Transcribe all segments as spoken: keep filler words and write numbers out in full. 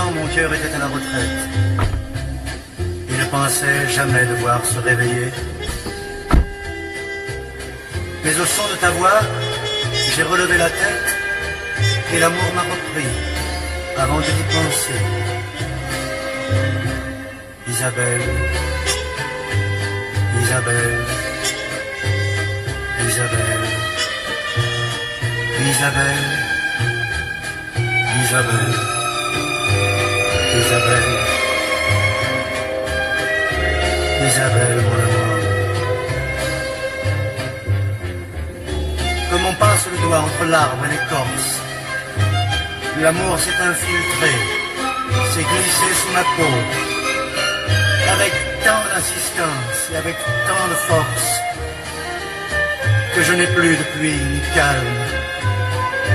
Mon cœur était à la retraite. Il ne pensait jamais devoir se réveiller. Mais au son de ta voix, j'ai relevé la tête et l'amour m'a repris avant de t'y penser. Isabelle, Isabelle, Isabelle, Isabelle, Isabelle, Isabelle, Isabelle, mon amour. Comme on passe le doigt entre l'arbre et l'écorce, l'amour s'est infiltré, s'est glissé sous ma peau, avec tant d'insistance et avec tant de force que je n'ai plus depuis ni calme,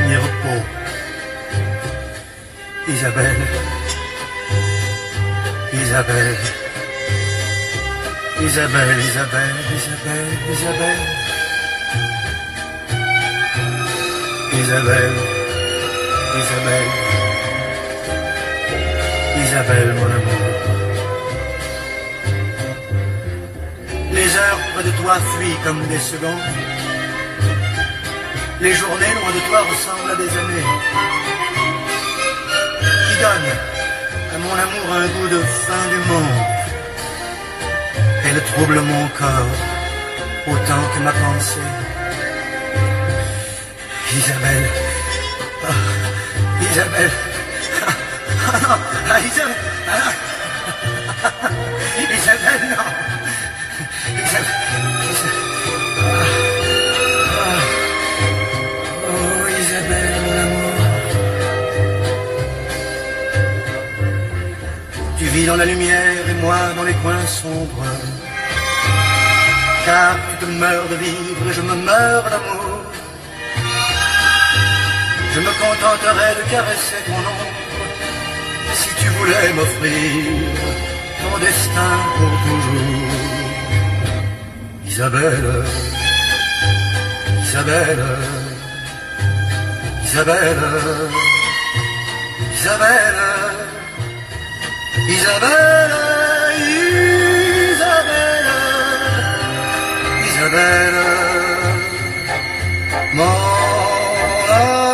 ni repos. Isabelle. Isabelle. Isabelle, Isabelle, Isabelle, Isabelle. Isabelle. Isabelle. Isabelle, mon amour. Les heures près de toi fuient comme des secondes. Les journées loin de toi ressemblent à des années qui donnent à mon amour un goût de fin du monde. Elles troublent mon corps autant que ma pensée. Isabelle. Ah, Isabelle. Ah, non. Ah, Isabelle. Ah. Isabelle, non. Isabelle. Isa-, ah, ah. Oh, Isabelle, mon amour. Tu vis dans la lumière et moi dans les coins sombres. Car tu te meurs de vivre et je me meurs d'amour. Je me contenterai de caresser ton ombre si tu voulais m'offrir ton destin pour toujours. Isabelle, Isabelle, Isabelle, Isabelle. Isabelle, Isabelle, Isabelle, mon amour.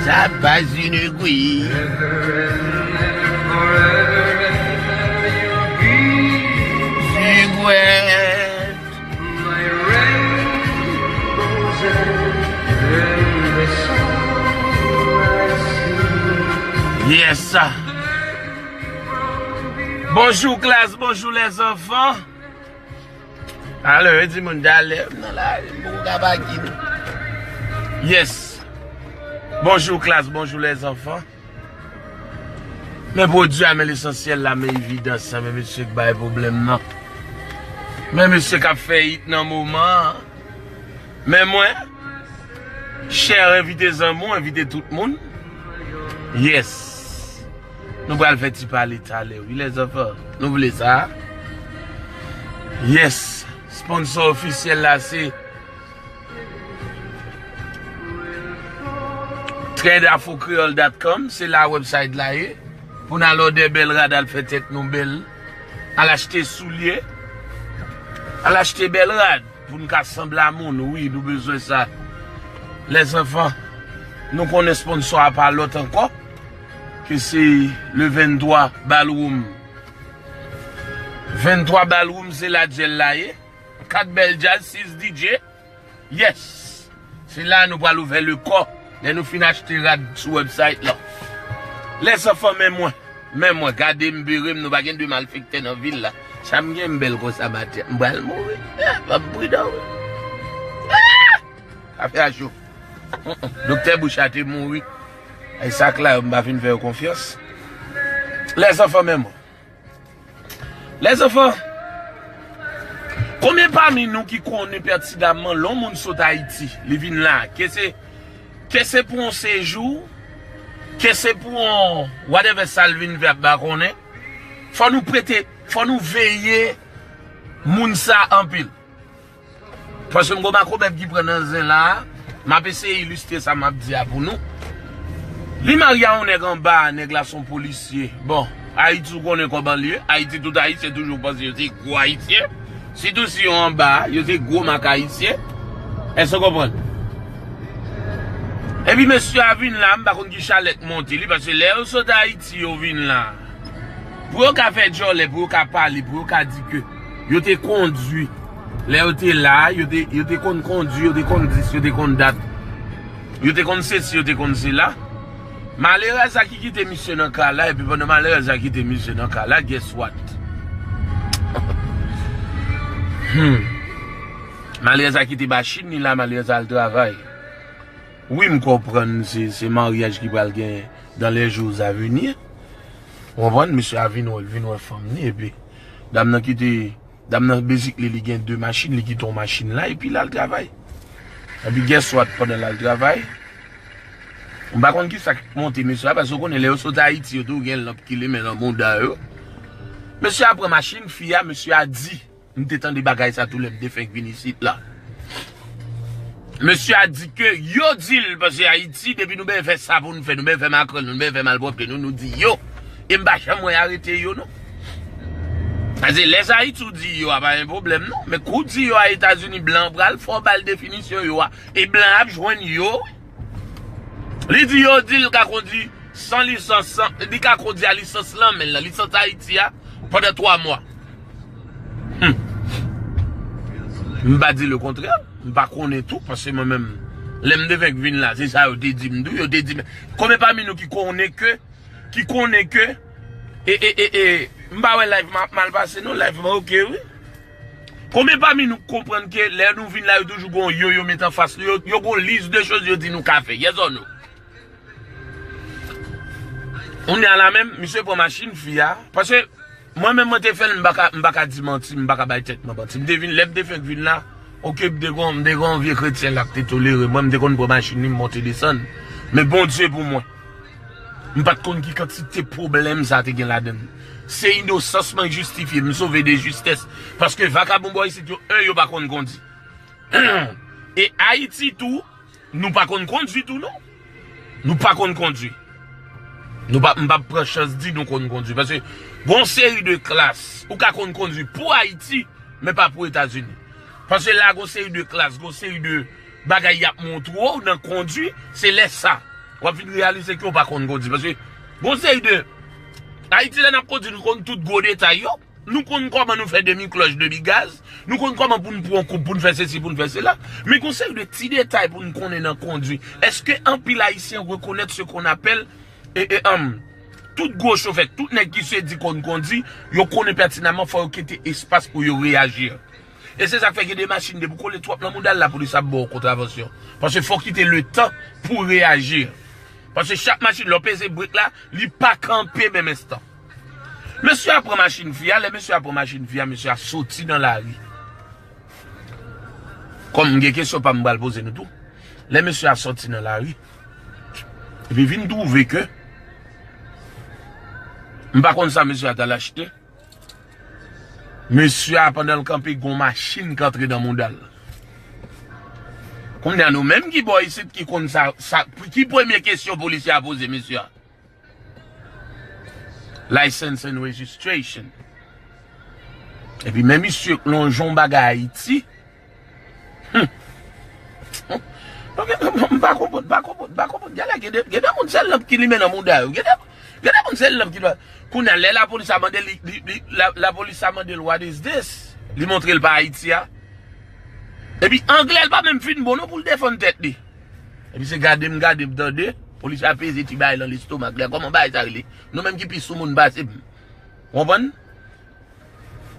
Sa pa yon egwi. Sigwèt. Yes. Bonjou klas, bonjou lèzanfan. Alò, yo di moun talè, m nan lari, m poko ka pa gid. Yes. Bonjou klas, bonjou lèzanfan. Men pwodui a, men lesansyèl la, men evidans la, men mesye k bay pwoblèm nan. Men mesye k ap fè it nan moman an. Men mwen, chè, envite zanmi w, envite tout moun. Yes. Nou pral fè ti pale talè, wi, lèzanfan. Nou vle sa? Yes. Sponsò ofisyèl la, se trade afro creole dot com, se la website la ye. Pou n al òdè bèl rad, al fè tèt nou bèl. Al achte soulye. Al achte bèl rad. Pou n ka sanble a moun, wi, nou bezwen sa. Lèzanfan, nou konnen sponsò a pa lòt ankò ke se le venntwa Ballroom. Venntwa Ballroom, se la djèl la ye. Kat bèl djaz, sis D J. Yes! Se la nou pral ouvè le kò lè nou fin achte rad sou website lan. Lèzanfan, men mwen. Men mwen, gade m, bere m, nou pa gen de malfektè nan vil la. Sa m gen, m bèl konsa maten. M pral mouri. Eh, fò m pridan, wi. Afè a cho. Doktè Bush a te mouri. Ay sa k la yo, m pa fin fè yo konfyans. Lèzanfan menm. Lèzanfan, konbyen pami nou ki konnen pètinamman lè yon moun sot Ayiti, li vin la, ke se, ke se pou yon sejou, ke se pou yon whatever sa l vin fè, m pa konnen. Fò nou prete, fò nou veye moun sa anpil. Paske m gon makomèt ki pran nan zen la a, m ap eseye ilistre sa m ap di a pou nou. Li marye a yon nèg anba a, nèg la se yon polisye. Bon, Ayiti ou konnen kòman l ye. Ayiti tout Ayisyen toujou panse yo se gwo Ayisyen. Sitou si yo anba a, yo se gwo mak Ayisyen. Èske w konprann? Epi mesye a vin la, m pa konn ki chalè k monte li, paske lè yo sot Ayiti, yo vin la. Pou yo ka fè djòlè, pou yo ka pale, pou yo ka di ke yo te kondui. Lè yo te la, yo te, yo te konn kondui, yo te konn dis, yo te konn dat. Yo te konn sesi, yo te konn sela. Malerèz la ki kite misye nan ka la, epi pandan malerèz la kite misye nan ka la, guess what? Hmm. Malerèz la kite machin li la, malerèz la al travay. Wi, m konprann se, se maryaj ki pral gen dans les jours à venir. Ou konprann? Misye a vin wè, vin wè fanm li, epi dam nan kite, dam nan basically, li gen de machin, li kite yon machin la, epi l al travay. Epi guess what, pandan l al travay, m pa konn kisa k monte mesye a, paske w konnen lè yo sot Ayiti, yo toujou gen lanp ki limen nan mouda yo. Mesye a pran machin fi a, mesye a di, M te tande bagay sa tou lè m te fenk vin isit la. Mesye a di ke yo di l, paske Ayiti, depi nou bezwen fè sa pou nou fè, nou bezwen fè makrèl nou, nou bezwen fè malpwòpte nou, nou di yo. E m pa janm wè y arete yo, non. Paske lè sa Ayiti ou di yo a pa gen pwoblèm, non. Men kou di yo a Etazini, blan an pral fè w ba l definisyon yo a. E blan an ap jwenn yo, wi. Li di yo di l ka kondui san lisans, san, li ka kondui a lisans lan men l, lisans Ayiti a, pandan twa mwa. Hmm. M pa di lekontrè, m pa konnen tou, paske mwen menm, lè m te fenk vin la, se sa yo te di m tou, yo te di m. Konbyen pami nou ki konnen ke, ki konnen ke, e, e, e, e, m pa wè live m ap mal pase, non, live mwen oke, wi. Konbyen pami nou k konprann ke lè nou vin la, yo toujou gon yo, yo met anfas nou, yo, yo gon lis de choz yo di nou ka fè, yes or no? Kounye a la menm, misye pran machin fi a. Paske mwen menm, mwen te fè l, m pa ka, m pa ka di manti, m pa ka bay tèt mwen manti. M te vin, lè m te fenk vin la, oke, m te gon, m te gon vye kretyen la k te tolere mwen, m te konn pran machin li, m monte desann. Men Bondye pou mwen. M pa t konn ki kantite pwoblèm sa te gen ladan l. Se inosans mwen jistifye, m sove de jistès. Paske vakabon bò isit yo, en, yo pa konn kondi. E Ayiti tou, nou pa konn kondui tou, non. Nou pa konn kondui. Nou pa, m p ap pran chans di nou konn kondui. Paske gon seri de klas, ou ka konn kondui pou Ayiti, men pa pou Etazini. Paske la, gon seri de klas, gon seri de bagay y ap montre w nan kondui, se lè sa, w ap vin reyalize ke w pa konn kondui. Paske gon seri de, Ayiti, lè n ap kondui, nou konn tout gwo detay yo. Nou konn kòman nou fè demi klòch, demi gaz. Nou konn kòman pou n pran koup, pou n fè sesi, pou n fè sela. Men gon seri de ti detay pou n konnen nan kondui. Èske anpil Ayisyen rekonèt ce qu'on appelle, e, e, anm, tout gwo chofè, tout nèg ki se di konn kondui, yo konnen pètinamman fò yo kite espas pou yo reyaji. E se sa k fè gen de machin, depi w kole twòp nan mouda l, lapolis ap ba w kontravansyon. Paske fò w kite letan pou w reyaji. Paske chak machin, lè w peze brek la, li pa kanpe menm enstan. Mesye a pran machin fi a, lè mesye a pran machin fi a, mesye a soti nan lari. Kòm m gen kesyon pa m, m pral poze nou tou. Lè mesye a soti nan lari, epi vin twouve ke m pa konn sa mesye a t al achte. Mesye a, pandan l kanpe, gon machin k antre nan mouda l. Kounye a, nou menm ki bò isit ki konn sa, sa, ki premye kesyon polisye a poze mesye a? License and registration. Epi men misye k lonje yon bagay Ayiti. Hmm. M pa konprann, m pa konprann, m pa konprann. Gade, gade, gade moun se lanp ki limen nan mouda yo. Gade, gade moun se lanp ki limen. Kounye a, lè lapolis a mande li, li, li, la, lapolis a mande l, "What is this?" Li montre l pa Ayiti a. Epi anglè l pa menm fin bon non pou l defann tèt li. Epi se gade m gade m tande, polis la peze ti bagay lan lestomak li a. Kòman bagay sa rele? Nou menm ki pi sou moun pase m. Konprann?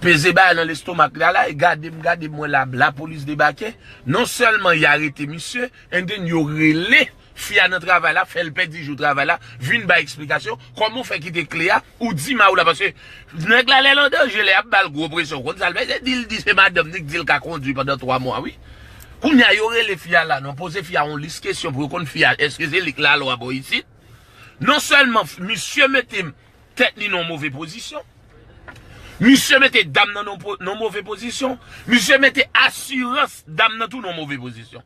Peze bagay nan lestomak la la, e gade m, gade m, wè la, lapolis debake. Non sèlman y arete misye, and then yo rele fi a nan travay la, fè l pèdi jou travay la, vin bay eksplikasyon. Kòman w fè kite kle a, ou di mari w la, paske nèg la lè l an danje, lè y ap ba l gwo presyon, konn sa l fè, se di l di se madanm ni k di l ka kondui pandan twa mwa, wi. Kounye a, yo rele fi a la, non, poze fi a yon lis kesyon pou yo konn fi a, èske se li k lalwa bò isit? Non sèlman f-, misye mete tèt li nan yon move pozisyon, misye mete dam nan nan po-, nan move pozisyon, misye mete asirans dam nan tou nan move pozisyon.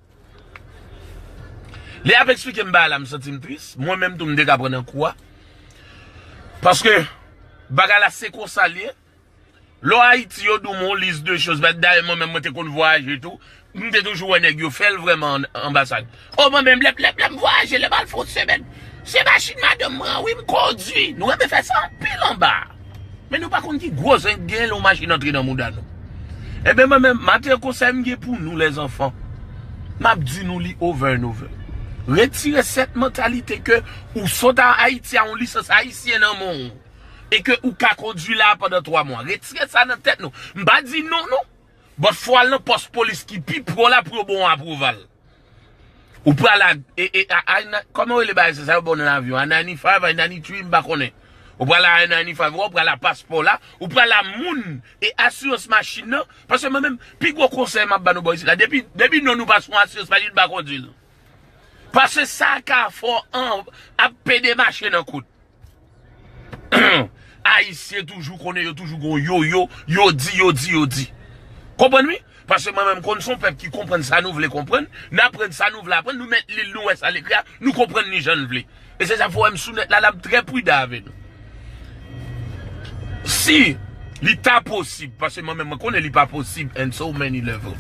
Lè y ap eksplike m bagay la, m santi m tris. Mwen menm tou, m te ka pran nan kou a. Paske bagay la, se konsa l ye. Lè w Ayiti, yo di w yon lis de choz. Dayè, mwen menm, mwen te konn vwayaje tou. M te toujou wè nèg yo fè l vrèman an anbasad. O, mwen menm, lè, lè, lè m vwayaje, lè m al fè yon semèn, se machin madanm mwen an, wi, m kondui. Nou renmen fè sa anpil anba a. Men nou pa konn ki gwo zen k gen lè yon machin antre nan mouda nou. Ebyen, mwen menm, maten konsèy m gen pou nou, lèzanfan. M ap di nou li over and over. Retire sèt mantalite ke ou sot a Ayiti a yon lisans ayisyen nan men w e ke ou ka kondui la pandan twa mwa. Retire sa nan tèt nou. M pa di non, non. But fò w al nan pòs polis ki pi pre w la pou yo ba w yon apwouval. Ou pral a, e, e, a, a, kòman yo rele bagay sa, sa yo ba w nan avyon? A ninety-five, a ninety-three, m pa konnen. Ou pral a I ninety-five, ou pral a paspò la, ou pral a moun e asirans machin nan. Paske mwen menm, pi gwo konsèy m ap ba nou bò isit la, depi, depi non nou pa sou asirans machin, pa kondui l. Paske sa ka fè w an, ap pede mache nan kout. Ayisyen toujou konnen yo toujou gon yo, yo, yo di, yo di, yo di. Konprann wi? Paske mwen menm konn se yon pèp ki konprann sa nou vle konprann, n aprann sa nou vle aprann, nou met lil nou wè sa l ekri a, nou konprann li jan n vle. E se sa fè w wè m sou nèt la, la m trè pridan avè nou. Si li ta posib, paske mwen menm mwen konnen li pa posib in so many level.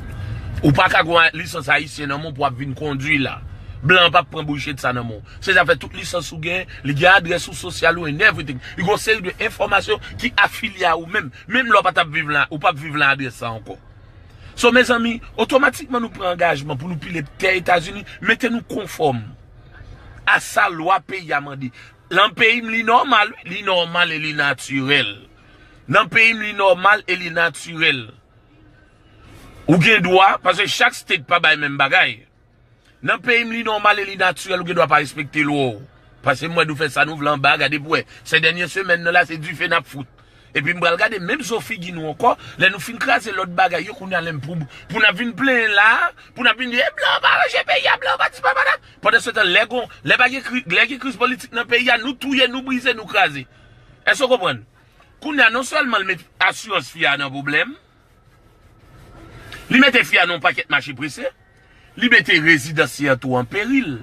Ou pa ka gon lisans ayisyen nan men w pou w ap vin kondui la. Blan an p ap pran bouchèt sa nan men w. Se sa fè tout lisans ou gen, li gen adrès ou, sosyal ou and everything. Li gon seri de enfòmasyon ki afilye a ou menm. Menm lè w pa t ap viv la, ou p ap viv lan adrès sa ankò. So, mezanmi, otomatikman nou pran angajman pou nou pile tè Etazini, mete nou konfòm a sa lwa peyi a mande. Nan peyi m, li nòmal, wi, li nòmal e li natirèl. Nan peyi m, li nòmal e li natirèl. Ou gen dwa, paske chak state pa bay menm bagay. Nan peyi m, li nòmal e li natirèl, ou gen dwa pa respekte lwa w. Paske m wè nou fè sa nou vle anba a, gade pou wè. Sèdènye semèn nan la, se dife n ap fout. Epi m pral gade menm zo figi nou ankò, lè nou fin kraze lòt bagay yo, kounye a lè m pou, pou n ap vin plenyen la, pou n ap vin di, e blan pa ranje peyi a, blan pa di pa pa. Pandansetan, lè gon, lè pa gen kri-, lè gen kriz politik nan peyi a, nou touye, nou brize, nou kraze. Èske w konprann? Kounye a, non sèlman l met asirans fi a nan pwoblèm, li mete fi a nan yon pakèt mache prese, li mete rezidans li an tou an peril.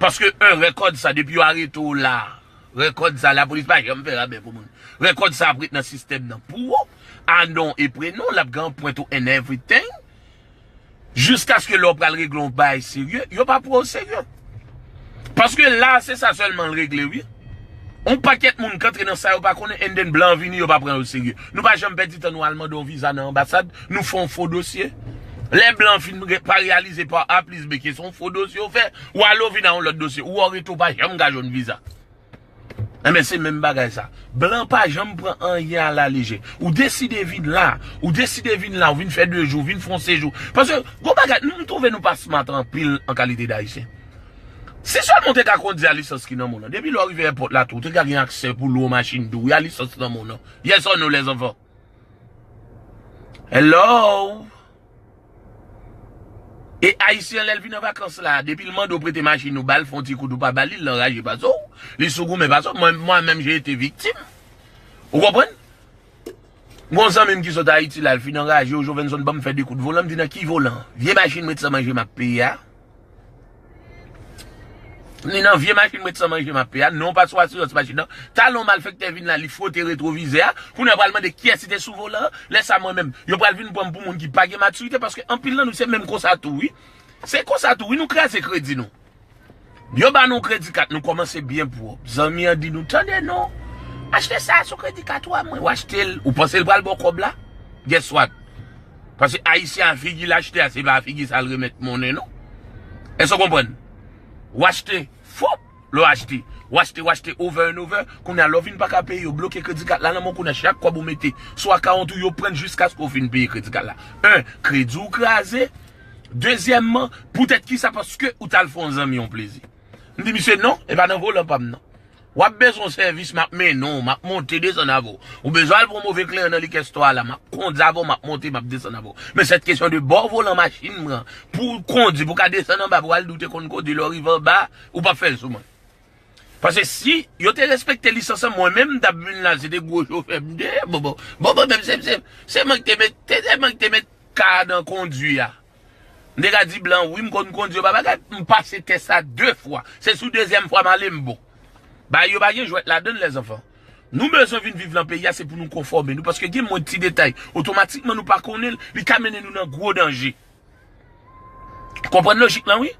Paske, en, rèkòd sa, depi yo arete w la, rèkòd sa, lapolis pa janm fè rabè pou moun. Rèkòd sa ap ret nan sistèm nan pou ou, a non e prenon, l ap gen anprent ou and everything. Jiskaske lè w pral regle yon bagay serye, yo pa pran w serye. Paske la, se sa sèlman l regle, wi. On pakèt moun k antre nan sa yo pa konnen, and then blan vini, yo pa pran yo serye. Nou pa janm pèdi tan nou al mande yon viza nan anbasad, nou fè yon fo dosye. Lè blan fin re-, pa reyalize pa A plis B ke se yon fo dosye yo fè, ou ale w vin a yon lòt dosye, ou wè w rete w pa janm ka jwenn viza. Enben, se menm bagay sa. Blan pa janm pran anyen alalejè. Ou deside vin la, ou deside vin la, ou vin fè de jou, vin fè yon sejou. Paske, gon bagay, nou, m twouve nou pa smart anpil an kalite d Ayisyen. Si sèlman w te ka kondi a lisans ki nan men w lan, depi lè w rive èpòt la tou, w te ka gen aksè pou lwe yon machin tou, wi, a lisans nan men w lan. Yes or no, lèzanfan? Hello? E Ayisyen, lè l vin an vakans la, depi l mande w prete machin ou ba l, fè yon ti kout ou pa ba li, l anraje pase w. Li sou goumen pase w. Mwen, mwen menm, j'ai été victime. Ou konprann? Gon zanmi m ki sot Ayiti la, l fin anraje, o Jovenson, ban m fè de kout volan, m di nan ki volan? Vye machin m ret san manje m ap peye a. Ni nan vye machin m ret san manje m ap peye a, non pa sou asirans machin nan. Talon malfektè vin la, li fwote retwovizè a. Kounye a pral mande kiyès ki te sou volan an. Lè sa mwen menm, yo pral vin pran m pou moun ki pa gen matirite, paske anpil nan nou se menm konsa tou, wi. Se konsa tou, wi, nou kraze kredi nou. Yo ba nou kredi kat, nou kòmanse byen pwòp. Zanmi an di nou, tande non, achte sa sou kredi kat ou a mwen. Ou achte l, ou panse l pral ba w kòb la? Guess what? Paske Ayisyen a figi l achte a, se pa a figi sa l remèt monnen, non. Èske w konprann? Ou achte, fwop, lè w achte. W achte, w achte over and over. Kounye a, lè w vin pa ka peye, yo bloke kredi kat la nan men w. Kounye a, chak kòb ou mete sou akawont ou, yo pran l jiskaske w fin peye kredi kat la. En, kredi w kraze. Dezyèmman, poutèt kisa? Paske ou t al fè yon zanmi yon plezi. M di misye, non, e pa nan volan pa m nan. W ap bezwen yon sèvis, m ap mennen w, m ap monte desann avè w. Ou bezwen al pran move kleren nan likè stwa la, m ap kondi avè w, m ap monte, m ap desann avè w. Men sèt kesyon de ba w volan machin mwen, pou w kondi, pou w ka desann anba, pou w al di w te konn kondi, lè w rive anba, ou p ap fè l sou mwen. Paske si yo te respekte lisans an, mwen menm m t ap vin la, se te gwo chofè m te ye, bon, bon, bon, bon, menm se, se, se mwen ki te met, te, se mwen ki te met ka a nan kondwi a. M te ka di blan, wi, m konn kondwi, yo pa bagay, m pase tès la de fwa. Se sou dezyèm fwa m ale, m bon. Bagay yo pa gen jwèt ladan l, lèzanfan. Nou bezwen vin viv nan peyi a, se pou nou konfòme nou, paske gen mòd ti detay, otomatikman nou pa konnen l, li ka mennen nou nan gwo danje. Konprann lojik lan, wi.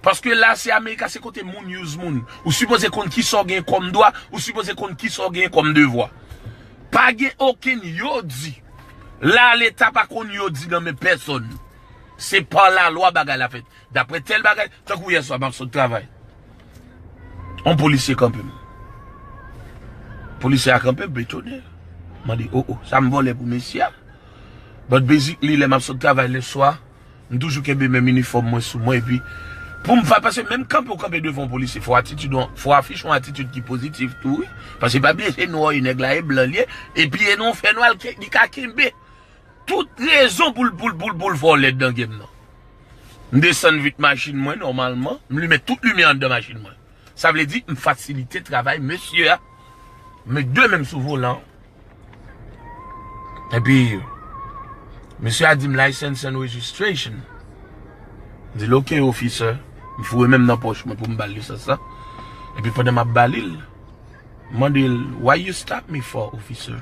Paske la, se Amerika, se kote moun use moun. Ou sipoze konn kisa w gen kòm dwa, ou sipoze konn kisa w gen kòm devwa. Pa gen okenn yo di. La, Leta pa konn yo di nan men pèsonn. Se pa lalwa bagay la fèt. Daprè tèl bagay, tankou yè swa, m ap sot travay. On polisye kanpe m. Polisye a kanpe m, m etone. M mande, o, o, sa m vòlè pou mesye a? But basically, lè m ap sot travay lè swa, m toujou kenbe menm inifòm mwen sou mwen, epi pou m fè, paske menm kanpe w kanpe devan yon polisye, fò atitid ou, fò afich yon atitid ki pozitif tou, wi. Paske pa bliye se nwa e nèg la e blan li ye, epi e nan yon fènwa l ke, li ka kenbe tout rezon pou l, pou l, pou l, pou l fè w lèd nan game nan. M desann vit machin mwen nòmalman, m limen tout limyè anndan machin mwen. Sa vle di, m fasilite travay mesye a. M met de men m sou volan. Epi, mesye a di m license and registration. M di l, "Ok, officer." M foure men m nan pòch mwen pou m ba l lisans la. Epi pandan m ap ba li l, m mande l, "Why you stop me for, officer?"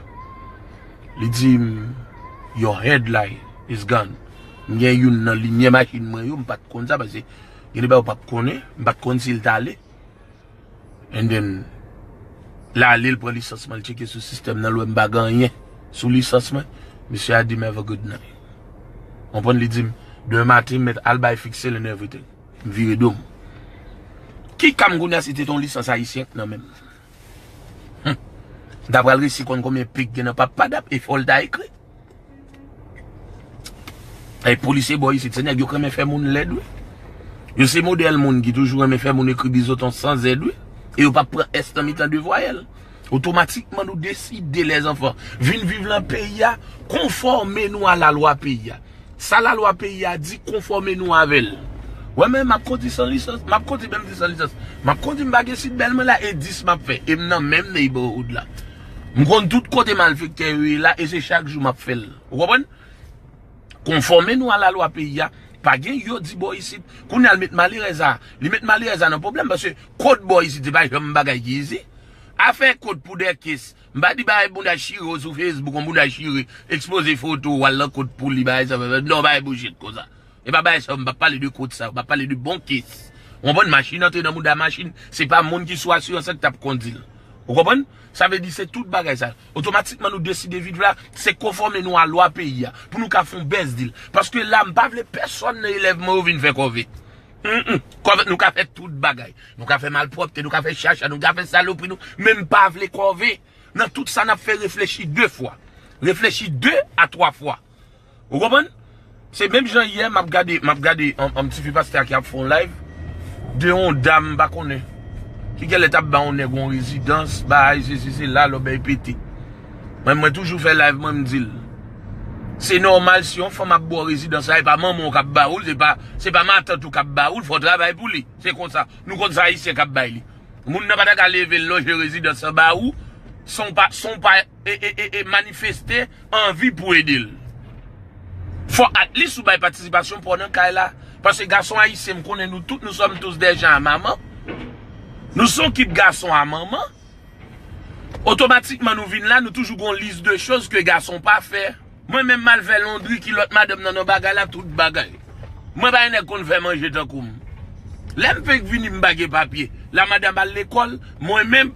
Li di m, "Your headlight is gone." M gen youn nan limyè machin mwen yo, m pa t konn sa, paske gen de bagay ou p ap konnen, m pa t konn si l t ale. And then, l ale, l pran lisans mwen, l tcheke sou sistèm nan, l wè m pa gen anyen sou lisans mwen. Mesye a di m, "Have a good night." Konprann, li di m, "Demen maten, m mèt al bay fikse l and everything." M vire do m. Ki ka m konnen si te t on lisans ayisyen k nan men m? Hum. M ta pral resi konn konbyen pik gen nan pap padap e fò l ta ekri. E polisye bò isit, se nèg yo k renmen fè moun lèd, wi. Yo se modèl moun ki toujou renmen fè moun ekri bizoton san zèd, wi. E yo p ap pran S nan mitan de vwayèl. Otomatikman, nou deside, lèzanfan, vin viv nan peyi a, konfòme nou a lalwa peyi a. Sa lalwa peyi a di, konfòme nou avè l. Wè, men m ap kondi san lisans, m ap kondi menm di san lisans. M ap kondi, m pa gen sitbèl mwen la, e dis m ap fè. E m nan menm neighborhood la. M konn tout kote malfektè yo ye la, e se chak jou m ap fè l. Ou konprann? Konfòme nou a lalwa peyi a. Pa gen yo di bò isit. Kounye a l met malerèz a. Li met malerèz a nan pwoblèm, paske kòd bò isit, se pa janm bagay ki izi. Afè kòd pou dè kes. M pa di bay bounda chire w sou Facebook, yon bounda chire, ekspoze foto w, al nan kòd pou li, bagay sa, non, bay bullshit konsa. E pa bagay sa, m pa pale de kòd sa, m pa pale de bon kes. Ou konprann, machin antre nan bounda machin, se pa moun ki sou asirans an ki t ap kondi l. Ou konprann? Sa vle di se tout bagay sa. Otomatikman nou deside viv la, se konfòme nou a lwa peyi a, pou nou ka fè yon bèz dil. Paske la, m pa vle pèsonn nan elèv mwen yo vin fè kòve. Mm, mm. Kòve, nou ka fè tout bagay. Nou ka fè malpwòpte, nou ka fè chacha, nou ka fè salopri, nou, men m pa vle kòve. Nan tout sa n ap fè, reflechi de fwa. Reflechi de a twa fwa. Ou konprann? Se menm jan yè, m ap gade, m ap gade yon, yon ti fi pastè a ki ap fè yon live de yon dam, m pa konnen. Ki genlè t ap ba yon nèg yon rezidans, bay, sesi, sela, lòbèy pete. Mwen, mwen toujou fè live, mwen, m di l. Se nòmal si yon fanm ap ba w rezidans la, e pa manman w k ap ba ou l, se pa, se pa matant ou k ap ba ou l, fò w travay pou li. Se konsa. Nou konn sa Ayisyen k ap bay li. Moun nan pa ta ka leve l lonje rezidans an ba ou, san w pa, san w pa e, e, e, e manifeste anvi pou ede l. Fò at least ou bay patisipasyon pa w nan kay la. Paske gason ayisyen, m konnen nou tout, nous sommes tous des gens à maman. Nou se yon kip gason a manman. Otomatikman nou vin la, nou toujou gon lis de choz ke gason pa fè. Mwen menm m al fè londri, kilòt madanm nan nan bagay la, tout bagay. Mwen pa yon nèg konn fè manje tankou m. Lè m fenk vini, m pa gen papye. La madanm al lekòl, mwen menm,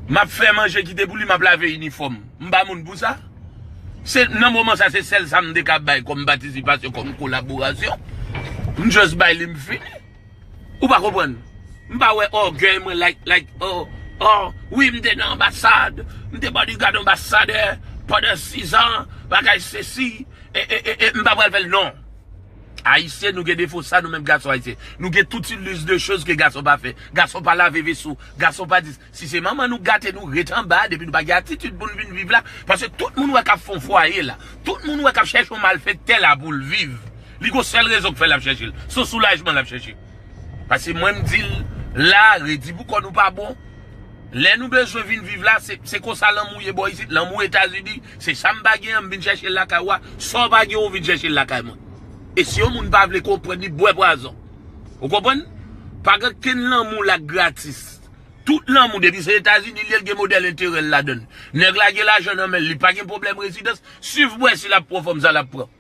m ap fè manje kite pou li, m ap lave inifòm. M pa moun pou sa. Se, nan moman sa, se sèl sa m te ka bay kòm patisipasyon, kòm kolaborasyon. M just bay li, m fini. Ou pa konprann? M pa wè ògèy mwen like, like, oh, oh, wi, m te nan anbasad, m te bodyguard anbasadè pandan sis an, bagay sesi, e, e, e, e m pa pral fè l, non. Ayisyen, nou gen defo sa, nou menm gason ayisyen. Nou gen tout lis de choz ke gason pa fè. Gason pa lave veso, gason pa di, si se manman nou gate, nou ret anba, depi nou pa gen atitid pou n vin viv la. Paske tout moun wè k ap fè yon fwaye la. Tout moun wè k ap chèche yon malfektè la pou l viv. Li gon sèl rezon k fè l ap chèche l. Se yon soulajman l ap chèche. Paske mwen m di l la, redi pou kò nou pa bon. Lè nou bezwen vin viv la, se, se konsa lanmou ye bò isit. Lanmou Etazini, se sa m pa gen an, m vin chèche l lakay ou a. Sa w pa gen, ou vin chèche l lakay mwen. E si yon moun pa vle konprann, li bwè pwazon. Ou konprann? Pa gen kenn lanmou la k gratis. Tout lanmou, depi se Etazini li ye, l gen modèl enterè l ladan l. Nèg la gen lajan nan men l, li pa gen pwoblèm rezidans, swiv bwè si l ap pran fanm sa l ap pran.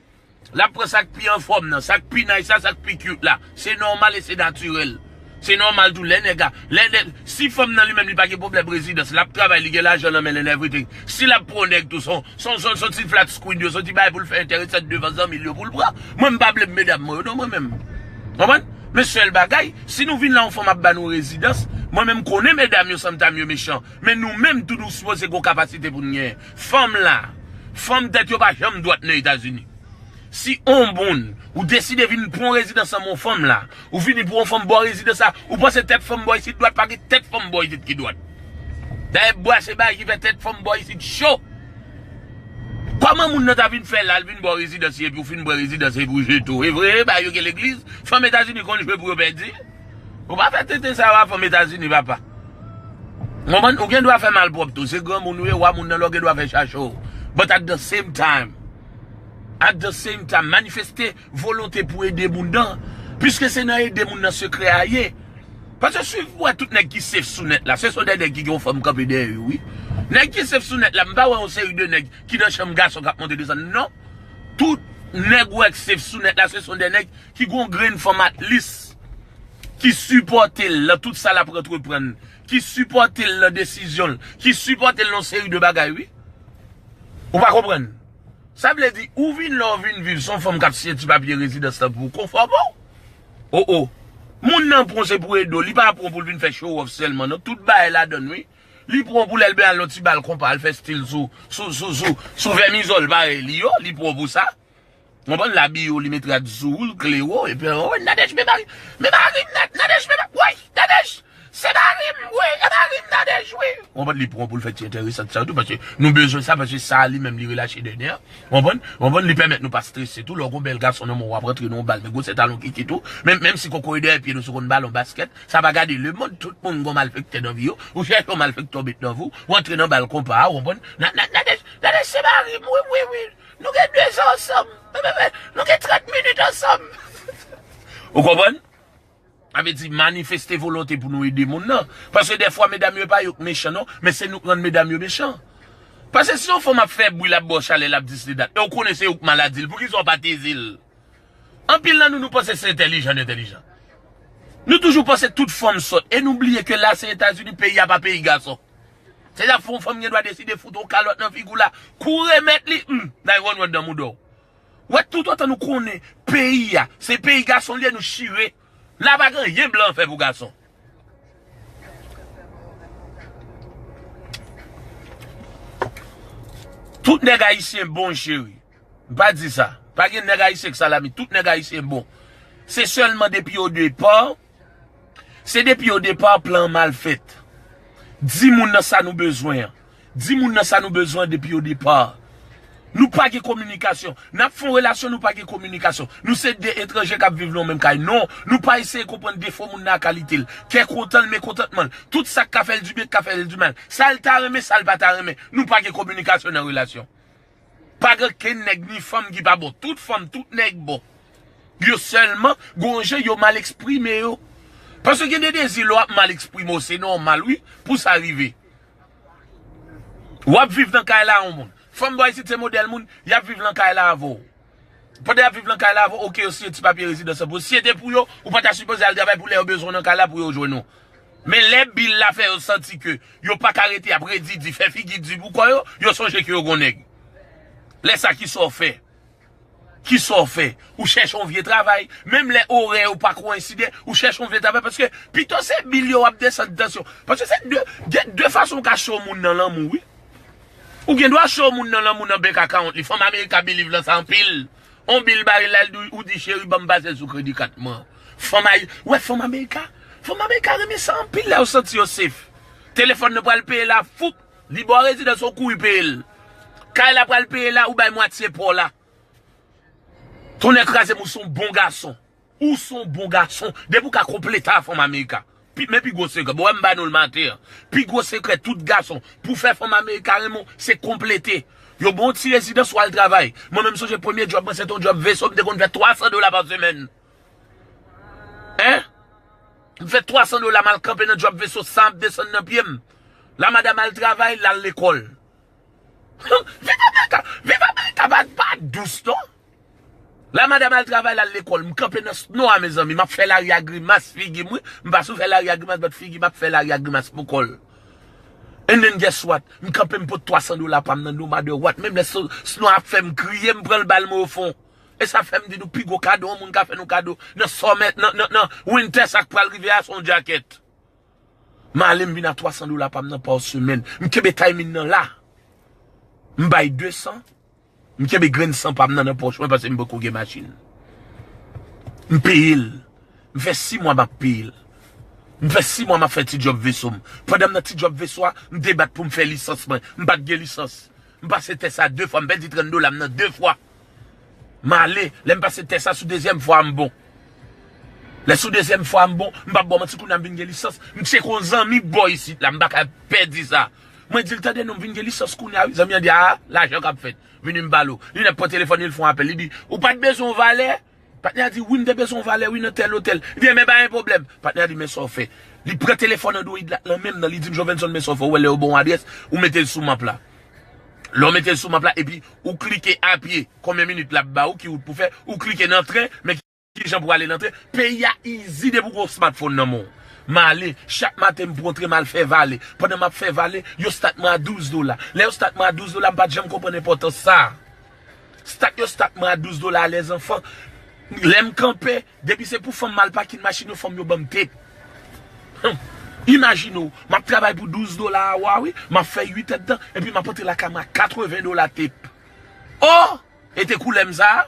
L ap pran sa k pi anfòm nan, sa k pi nice la, sa k pi cute la. Se nòmal e se natirèl. Se nòmal tou lè nèg a, lè, lè, si fanm nan li menm li pa gen pwoblèm rezidans, l ap travay, li gen lajan nan men l and everything. Si l ap pran yon nèg tou, se yon, se yon, se yon, se yon ti flat screen yo, se yon ti bagay pou l fè enteresan devan zanmi l yo pou l pran. Mwen m pa blame medam mwen yo non mwen menm. Konprann? Men sèl bagay, si nou vin la yon fanm ap ba nou rezidans, mwen menm m konnen medam yo sometimes yo mechan, men nou menm tou nou sipoze gen kapasite pou n genyen. Fanm la, fanm tèt yo pa janm dwat nan Etazini. Si on moun, ou deside vin pran yon rezidans nan men yon fanm la, ou vini pran yon fanm ba w rezidans la, ou panse tèt fanm bò isit dwat, pa gen tèt fanm bò isit ki dwat. Dayè bwa se bagay ki fè tèt fanm bò isit cho. Kòman moun nan ta vin fè la, l vin ba w rezidans li, epi w fin pran rezidans epi w jete w? E vre, bagay yo gen legliz, fanm Etazini konn jwe pou yo pèdi. Ou pa fè tenten sa yo a fanm Etazini, papa. Konprann? Ou gen dwa fè malpwòpte w. Se granmoun ou ye, wa moun nan lè w gen dwa fè chache w. But at the same time, at the same time, manifeste volonte pou ede moun nan. Piske se nan ede moun nan sekrè a ye. Paske swiv pou wè tout nèg ki safe sou nèt la, se son de nèg ki gen yon fanm kanpe dèyè yo, wi. Nèg ki safe sou nèt la, m pa wè yon seri de nèg ki nan chanm gason k ap monte desann, non. Tout nèg ou wè k safe sou nèt la, se son de nèg ki gon grenn fanm at least, ki sipòte l nan tout sa l ap antreprann, ki sipòte l nan desizyon l, ki sipòte l nan yon seri de bagay, wi. Ou pa konprann? Sa vle di, ou vin la, ou vin viv, se yon fanm k ap siyen ti papye rezidans lan pou ou, konfòme w. O, o. Moun nan pran se pou ede w, li pa pran pou l vin fè show off sèlman, non. Tout bagay ladan l, wi. Li pran pou lè l ben al nan ti bal konpa, al fè stil sou, sou, sou, sou, sou vèmizòl parèy li yo, li pran pou sa. Konprann? L abiye w, li met rad sou ou, l klere w, epi, o, Nadège, men mari, men mari m, Nad-, Nadège, men ma-, woy, Nadège, se mari m, wi, e mari m, Nadège, wi. Konprann? Li pran pou l fè ti enteresan sa tou, paske nou bezwen sa, paske sa li menm li relache dènye an. Konprann? Konprann? Li pèmèt nou pa strese tou, lè w gon bèl gason nan men w, w ap rantre nan yon bal, men gwosè talon kikit ou, menm, menm si kokoye dèyè pye nou sou konn balon baskèt, sa pa gade lemonn, tout moun gon malfektè nan vi yo, ou chèche yon malfektè w met nan vi w, w antre nan bal konpa a, w konprann? Na, na, Nadège, Nadège se mari m, wi, wi, wi. Nou gen de zan ansanm. Nou gen trant minit ansanm. Ou konprann? Sa vle di manifeste volonte pou nou ede moun nan. Paske dèfwa, medam yo, e pa yo k mechan, non, men se nou k rann medam yo mechan. Paske si yon fanm ap fè bri, l ap ba w chalè, l ap di s li dat, e w konnen se ou k maladi l, poukisa w pa tezi l? Anpil nan nou, nou panse se entèlijan, nou entèlijan. Nou toujou panse tout fanm sòt, e nou bliye ke la se Etazini, peyi a pa peyi gason. Se sa fè yon fanm gen dwa deside fout yon kalòt nan figi w la, kou remèt li, hmm, nine one one nan mouda w. Wè, toutotan nou konnen peyi a, se peyi gason l ye, nou chire. La pa gen anyen blan fè pou gason. Tout nèg ayisyen bon, cheri. M pa di sa. Pa gen nèg ayisyen k salami. Tout nèg ayisyen bon. Se sèlman depi o depa, se depi o depa plan an mal fèt. Di moun nan sa nou bezwen an. Di moun nan sa nou bezwen an depi o depa. Nou pa gen kominikasyon. N ap fè yon relasyon, nou pa gen kominikasyon. Nou se de etranje k ap viv nan yon menm kay. Non, nou pa eseye konprann defo moun nan ak kalite l. Kè kontan l, mekontantman l. Tout sa k ka fè l dibyen, k ka fè l dimal. Sa l ta renmen, sa l pa ta renmen. Nou pa gen kominikasyon nan relasyon. Pa gen kenn nèg ni fanm ki pa bon. Tout fanm, tout nèg bon. Yo sèlman, gon jan yo mal eksprime yo. Paske gen de dezi lè w ap mal eksprime w, se nòmal wi, pou sa rive. W ap viv nan kay la yon moun. Fanm bò isit se modèl moun, y ap viv nan kay la avè w. Pandan y ap viv nan kay la avè w, oke, yo siyen ti papye rezidans lan pou ou. Si se te pou yo, ou pa ta sipoze al travay pou lè yo bezwen w nan kay la pou yo jwenn ou. Men lè bil la fè yo santi ke yo pa ka rete ap redi di, fè figi di pou kò yo, yo sonje ke yo gon nèg. Lè sa kisa w fè? Kisa w fè? Ou chèche yon vye travay. Menm lè orè yo pa koyenside, ou chèche yon vye travay. Paske pito se bil yo w ap desann tansyon. Paske se de, gen de fason w ka cho moun nan lanmou, wi. Ou gen dwa cho moun nan lanmou nan bank account li. Fanm America believe lan sa anpil. On bil bare la, l di, ou di, "Cheri, ban m pase sou kredi kat mwen." Fanm ay, wè, fanm America, fanm America renmen sa anpil lè yo santi yo safe. Telefòn nan pral peye la, foup, li ba w rezidans, ou kouri peye l. Kay la pral peye la, ou bay mwatye pa w la. Tonnè kraze m, ou se yon bon gason. Ou se yon bon gason. Depi w ka konplete a fanm America. Pi, men pi gwo sekrè. Bon, wè m ba nou l maten an. Pi gwo sekrè tout gason. Pou fè fanm America renmen w, se konplete. Yo ba w ti rezidans, w al travay. Mwen menm sonje premye djòb mwen, se te yon djòb veso, m te konn fè twa san dola pa semèn. Hein? M fè twa san dola, m al kanpe nan djòb veso, san ap desann nan pye m. La madanm al travay, l al lekòl. Viv America! Viv America pa, pa dous, non! La madanm al travay, l al lekòl. M kanpe nan snow a, mezanmi. M ap fè lari a grimas, figi m, wi. M pa sou fè lari a grimas, but figi m ap fè lari a grimas pou kò l. And then guess what? M kanpe, m pote twa san dola pa m nan, no matter what. Menm lè snow, snow ap fè m kriye, m pran l ba l mwen ofon. E sa fè m di nou pi gwo kado yon moun ka fè nou kado nan summer, nan, nan, nan winter sa k pral rive a, se yon djakèt. M ale, m vin a twa san dola pa m nan pa semèn. M kenbe timing nan la. M bay de san. M kenbe grenn san pa m nan nan pòch mwen paske m poko gen machin. M peye l. M fè sis mwa m ap peye l. M fè sis mwa m ap fè ti djòb veso m. Pandan m nan ti djòb veso a, m debat pou m fè lisans mwen. M pa t gen lisans. M pase tès sa de fwa, m pèdi trant dola m nan de fwa. M ale, lè m pase tès sa sou dezyèm fwa a m bon. Lè sou dezyèm fwa a m bon, m p ap ba w manti, kounye a m vin gen lisans. M tcheke yon zanmi bò isit la, m pa ka pèdi sa. Mwen di l, "Tande non, m vin gen lisans kounye a wi." Zanmi an di, "A, lajan k ap fèt." Vini m pale w. Li nèk pran telefòn li, l fè yon apèl, li di, "Ou pa t bezwen yon valè?" Patnè a di, "Wi, m te bezwen yon valè, wi, nan tèl otèl." Li di, "Enben, pa gen pwoblèm." Patnè a di, "Men sa w fè." Li pran telefòn Android la, nan men m nan, li di m, "Jovenson, men sa w fè, ou wè lè yo ba w yon adrès, ou mete l sou map la. Lè w mete l sou map la, epi ou klike a pye, konbyen minit l ap ba ou, ki wout pou fè, ou klike nan tren, men ki jan pou ale nan tren." Peyi a easy depi w gen yon smartphone nan men w. M ale, chak maten m pran tren, m al fè vale. Pandan m ap fè vale, yo start mwen a douz dola. Lè yo start mwen a douz dola, m pa t janm konprann enpòtans sa. Start yo start mwen a douz dola, lèzanfan. Lè m kanpe, depi se pou fanm m al pakin machin yo, fanm yo ban m tip. Hum. Imajine w, m ap travay pou douz dola a wa, wi, m ap fè uit èdtan, epi m ap antre lakay mwen a katreven dola tip. Oh! E te koulè m sa a?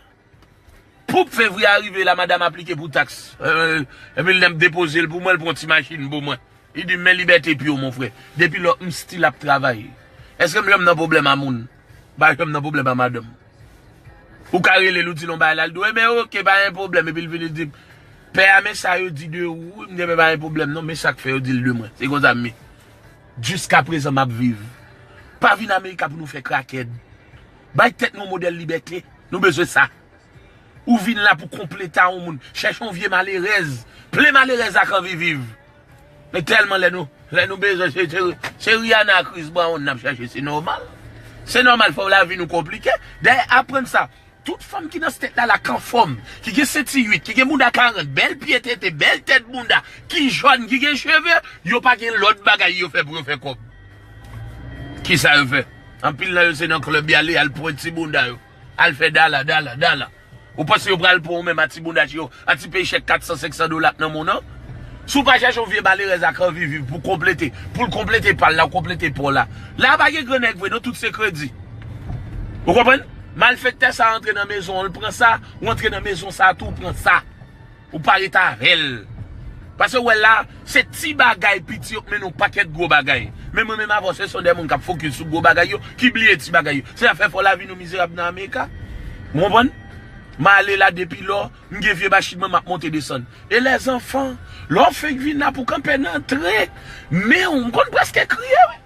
Poup fevriye a rive la, madanm aplike pou taks. Euh, epi l menm depoze l pou mwen, l pran ti machin pou mwen. Li di, "Men libète pye w, mon frè." Depi lò, m still ap travay. Èske m janm nan pwoblèm a moun? M pa janm nan pwoblèm a madanm. Ou ka rele l, ou di l yon bagay la, l di w, "Enben, oke, pa gen pwoblèm." Epi l vini, l di, "Pè a, men sa yo di de ou." M di, "Enben, pa gen pwoblèm non, men sa k fè yo di l de mwen." Se konsa m ye. Jiskaprezan, m ap viv. Pa vin Amerika pou nou fè krakèd. Bay tèt nou yon modèl libète. Nou bezwen sa. Ou vin la pou konplete a yon moun. Chèche yon vye malerèz. Plen malerèz la k anvi viv. Men tèlman lè nou, lè nou bezwen, se, se, se Rihanna, Chris Brown n ap chèche, se nòmal. Se nòmal, fò lavi nou konplike. Dayè, aprann sa. Tout fanm ki nan state la, la k anfòm, ki gen senti uit, ki gen bounda karant, bèl pye tete, bèl tèt bounda, ki jòn, ki gen cheve, yo pa gen lòt bagay yo fè pou yo fè kòb. Kisa yo fè? Anpil nan yo se nan klèb y ale, al pran ti bounda yo. Al fè dala, dala, dala. Ou panse yo pral pran ou menm a ti bounda yo, a ti peye chèk kat san, senk san dola k nan men w nan? Si w pa chèche yon vye malerèz ak anvi viv pou konplete, pou l konplete pa l la, ou konplete pa w la. La a pa gen gran nèg vre, non, tout se kredi. Ou konprann? Malfektè sa a antre nan mezon an, l pran sa, ou antre nan mezon sa a tou, ou pran sa. Ou pa ret avè l. Paske w wè la, se ti bagay piti yo k mennen yon pakèt gwo bagay. Men mwen menm avè w, se son de moun k ap fokis sou gwo bagay yo, ki bliye ti bagay yo. Se sa k fè fò lavi nou mizerab nan Amerika. Ou konprann? M ale la depi lò, m gen vye machin mwen, m ap monte desann. E lèzanfan, lè w fenk vin la pou kanpe nan tren, men w, m konn prèske kriye, wi.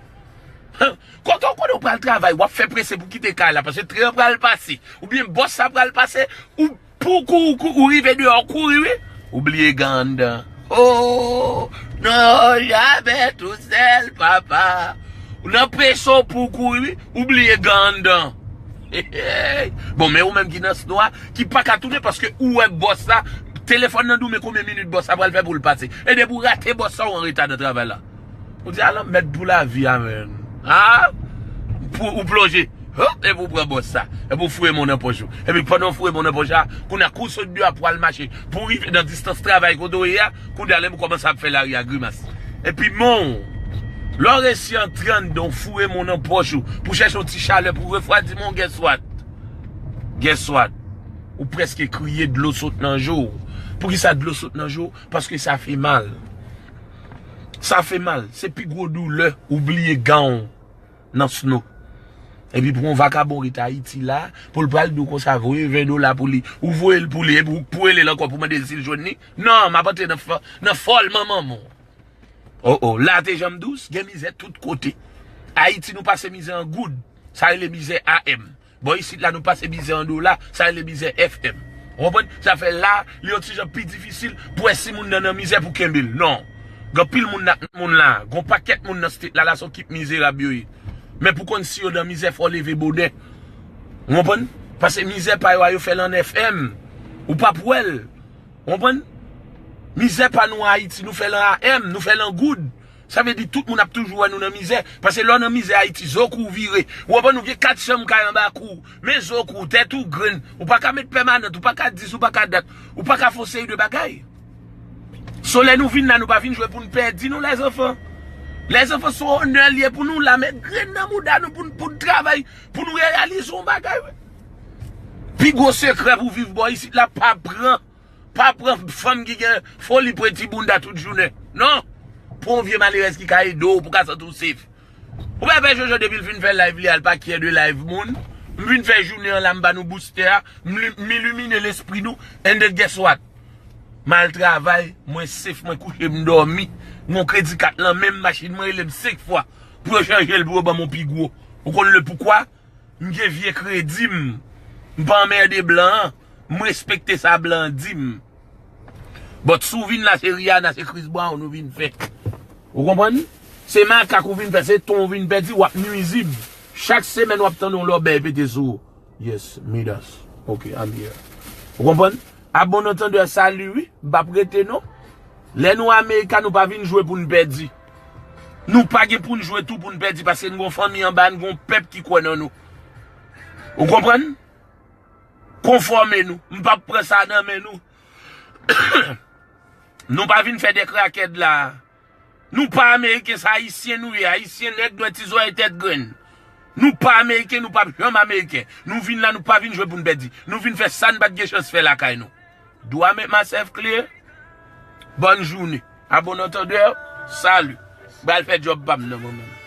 Kote w konnen w pral travay, w ap fè prese pou kite kay la, paske tren an pral pase, oubyen bòs sa pral pase, ou pou kou, ou kou, ou rive deyò, w kouri, wi. Ou bliye gan anndan. Oh, non, jamè tou sèl, papa. Ou nan preso pou w kouri, wi. Ou bliye gan anndan. Bon, men ou menm ki nan snow a, ki pa ka tounen paske ou wè bòs la, telefòn nan di w men konbyen minit bòs la pral fè pou l pase. E depi w rate bòs la, ou anreta nan travay la. Ou di, "Ala mèd pou lavi a, menn." A? Pou, ou plonje. Hop, epi w pran bòs sa. Epi w foure men w nan pòch ou. Epi pandan w foure men w nan pòch la, kounye a kou w sot deyò a pou w al mache, pou w rive nan distans travay kote w ye a, kounye a lè m kòmanse ap fè lari a grimas. Epi men w, lè w resi antre anndan, w foure men w nan pòch ou, pou chèche yon ti chalè, pou refwadi men w, guess what? Guess what? Ou prèske kriye, dlo sot nan je w. Poukisa dlo sot nan je w? Paske sa fè mal. Sa fè mal. Se pi gwo doulè ou bliye gan w nan sno. Epi pou yon vakabon ret Ayiti la, pou l pral di w konsa, voye ven dola pou li. Ou voye l pou li, epi ou pou rele l ankò pou mande l si l jwenn li. Non, m ap antre nan fò, nan fòl manman w. Oh, oh, la te janm dous, gen mizè tout kote. Ayiti, nou pase mizè an goud. Sa rele mizè A M. Bò isit la, nou pase mizè an dola, sa rele mizè F M. Ou konprann? Sa fè la, li yon ti jan pi difisil pou wè si moun nan nan mizè pou kenbe l. Non. Gen anpil moun nan moun la. Gen yon pakèt moun nan state la, la se yon kip mizerab yo ye. Men pou konn si yo nan mizè, fò w leve bonè. Ou konprann? Paske mizè pa yo a, yo fè l an F M. Ou p ap wè l. Ou konprann? Mizè pa nou an Ayiti, nou fè l an A M, nou fè l an goud. Sa vle di tout moun ap toujou wè nou nan mizè. Paske lè w nan mizè Ayiti, zo kou w vire. Ou konprann, ou gen kat chanm kay anba kou w. Men zo kou w, tèt ou grenn. Ou pa ka met pèmanant, ou pa ka dis, ou pa ka dat. Ou pa ka fè yon seri de bagay. So lè nou vin la, nou pa vin jwe pou n pèdi non, lèzanfan. Lèzanfan, se yon onè l ye pou nou la met grenn nan mouda nou pou n, pou n travay, pou n reyalize yon bagay. Pi gwo sekrè pou viv bò isit la, pa pran Pa pran fanm ki gen foli preti bounda tout jounen. Non! Pran yon vye malerèz ki ka ede w pou w ka santi w safe. Ou pa wè Jojo depi l fin fè live li a, l pa care de live moun. M vin fè jounen an la, m ba nou booster a, m li- m ilimine lespri nou, and then guess what? M al travay, mwen safe, mwen kouche, m dòmi. Mwen kredi kat lan men m, machin mwen rele m senk fwa pou yo chanje l, pou yo ban m yon pi gwo. Ou konn le poukwa? M gen vye kredi m. M pa anmède blan an. M respekte sa blan an di m. But si w vin la, se Rihanna, se Chris Brown ou vin fè. Ou konprann? Se makak ou vin fè, se ton ou vin pèdi, w ap nwizib. Chak semèn w ap tande yon lòbèy pete sou ou. Yes, Midas. Ok, I'm here. Ou konprann? A bon antandè, sali wi, m p ap rete non. Lè nou America, nou pa vin jwe pou n pèdi. Nou pa gen pou n jwe tou pou n pèdi, paske n gon fanmi anba n, gon pèp ki kwè nan nou. Ou konprann? Konfòme nou. M p ap pran sa nan men nou. Nou pa vin fè de krakèd la. Nou pa Ameriken, se Ayisyen nou ye. Ayisyen nèg nwè ti zòrèy tèt grenn. Nou pa Ameriken, nou p ap janm Ameriken. Nou vin la, nou pa vin jwe pou n pèdi. Nou vin fè sa n pa t gen chans fè lakay nou. Do I make myself clear? Bòn jounen. A bon antandè, sali. M pral fè djòb pa m nan mwen menm.